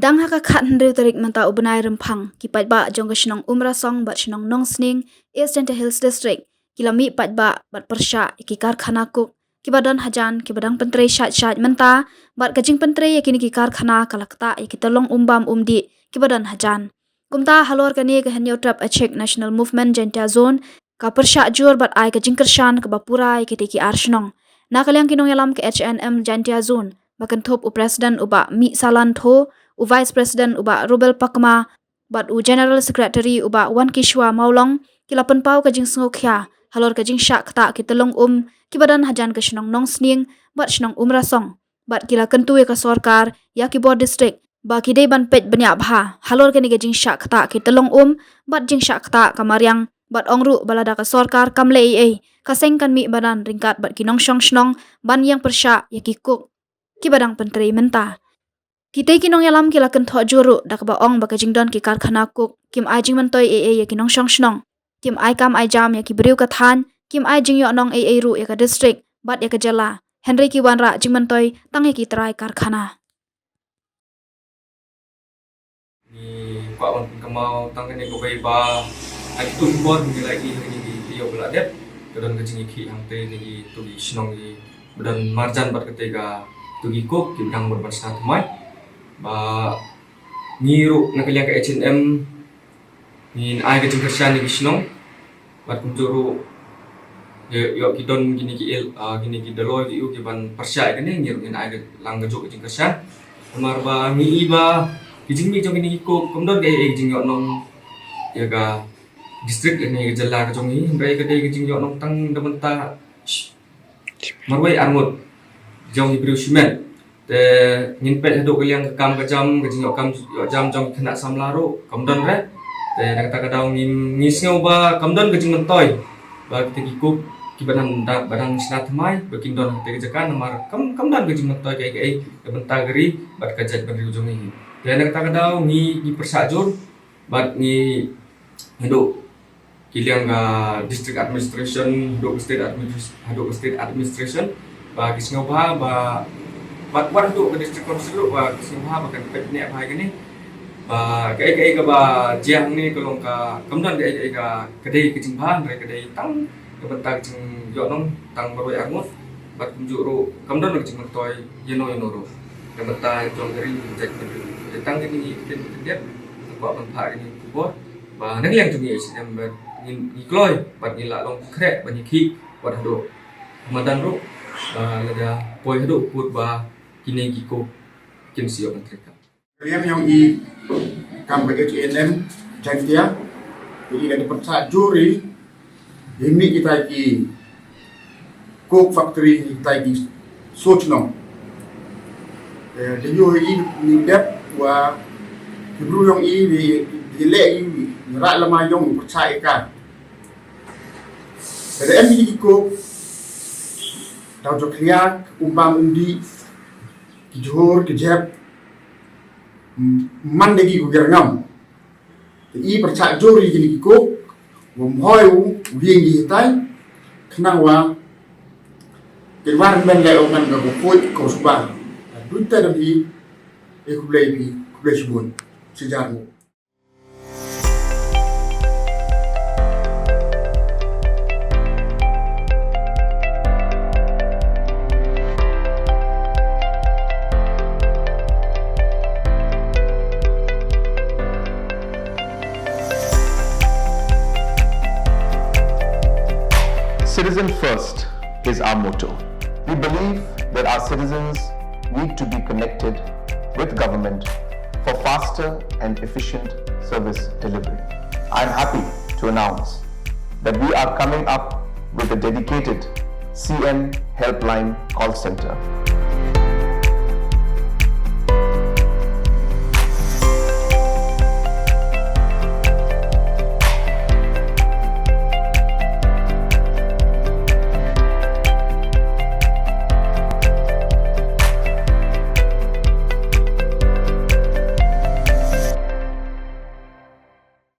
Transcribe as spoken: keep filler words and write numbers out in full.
Tang ha ka khathynriew tarik mynta u bnai Rymphang, ki paidbah jong ka shnong Umrasong bad shnong Nongsning, East Jaintia Hills District, ki la mih paidbah bad pyrshah ïa ki karkhana coke kiba don hajan, kiba dang pyntrei shait shait mynta, bad ka jingpyntrei ïa kine ki karkhana ka la ktah ïa ki tyllong um bam um dih kiba don hajan. Kumta halor kane ka Hynñiewtrep Achik National Movement Jaintia Zone ka pyrshah jur bad ai ka jingkyrshan kaba pura ïa kitei ki ar shnong. Na ka liang ki nongïalam ka H N M Jaintia Zone, ba kynthup u President u Bah Mihsalan Tho, u Vice President u Bah Rubel Pakma, bad u General Secretary u Bah Wankishwa Mawlong, ki la pynpaw ka jingsngewkhia halor ka jingshah ktah ki tyllong um kiba don hajan ka shnong Nongsning bad shnong Umrasong. Bad ki la kyntu ïa ka sorkar, ïa ki bor district, ba ki dei ban peit bniah bha halor kane ka jingshah ktah ki tyllong um bad jingshah ktah ka mariang, bad ong ruh ba lada ka sorkar kam leh ei ei, ka seng kan mih madan ryngkat bad ki nongshong shnong ban ïeng pyrshah ïa ki coke kiba dang pyntrei mynta. Kitei ki nongïalam ki la kynthoh jur ruh da kaba ong ba ka jingdon ki karkhana coke kim ai jingmyntoi ei ei ïa ki nongshong shnong, kim ai kam ai jam ïa ki briew ka thaiñ, kim ai jingïohnong ei ei ruh ïa ka district bad ïa ka jylla, hynrei ki wanrah jingmyntoi tang ïa ki trai karkhana. Ngi kwah ban pynkynmaw tang kane kawei ba ha kitu ki bor ngi la ïohi ha kine ki taïew ba la dep, ka don ka jingïakhih hangtei na kitu ki shnong kiba don marjan bad katei ka, kitu ki coke kiba dang mut ban shna thymmai. Ba ngi ruh na ka liang ka H N M ngin ai ka jingkyrshan ïa ki shnong. Bad kumjuh ruh, ïoh, ïoh ki don kine ki el, ah, kine ki daloi ki ïoh ki ban pyrshah ïa kane, ngi ruh ngin ai ka lang kajuh ka jingkyrshan. Namar ba ngi i ba ki jingmih jong kine ki coke kam don kaei kaei ka jingïohnong ïa ka district lane ka jylla ka jong ngi, hynrei ka dei ka jingïohnong tang da bynta marwei arngut jong ki briew shimet. Te ngin peit haduh ka liang ka kam ka jam, ka jingïoh kam ïoh jam jong ki khynnah samla ruh kam don re. Te na kata ka daw ngi, ngi sngew ba kam don ka jingmyntoi ba kita ki coke kiba dang, ba dang shna thymmai ba kin don ha katei ka jaka, namar kam, kam don ka jingmyntoi kaei kaei da bynta ka ri bad ka jaitbynriew jong ngi. Te na kata ka daw ngi, ngi pyrshah jur bad ngi haduh ki liang ka district administration, haduh ka state administration, haduh ka state administration ba ki sngewbha ba, bad, bad haduh ka district council ruh ba ki sngewbha ba kan peit ne bha ïa kane. Ba kaei kaei kaba jia hangne ka long ka, kam don kaei kaei ka, ka dei ka jingbha, hynrei ka dei tang ka bynta ka jingïohnong tang marwei arngut. Bad kumjuh ruh kam don ka jingmyntoi ïano ïano ruh da bynta jong ka ri, ka jaitbynriew. Te tang kine ki ktien ki khyndiat nga kwah ban phah kine ki khubor ba na ka liang jong ngi H N M ba ngi, ngi kloi bad ngi lah long khreh ban ïakhih wat haduh madan ruh, ba lada poi haduh pud ba kine ki coke kin sa ïoh ban treikam. Ka liang jong i kam ka H N M Jaintia, i la dei pyrshah jur i, i mih kitai ki coke factory, kitai ki shnong. Eh, dei ïoh i ni dep wa ki briew jong i, dei, dei leh i, i rah lama jong i pyrshah i ka. Ka dei em i ki coke, daw jok liak, um bam um dih, ki jhur, ki jep, man da ki ku ger ngam. Te i pyrshah jur ïa kine ki coke, wa mhoi u, u ïeng ki hitai, khnang wa kin war men leh u ngan ka ku khuid ka u suba. Duh te dang hi, e khublei phi, khublei shibun, shi hajar nguh. Citizen First is our motto. We believe that our citizens need to be connected with government for faster and efficient service delivery. I'm happy to announce that we are coming up with a dedicated C M Helpline call center.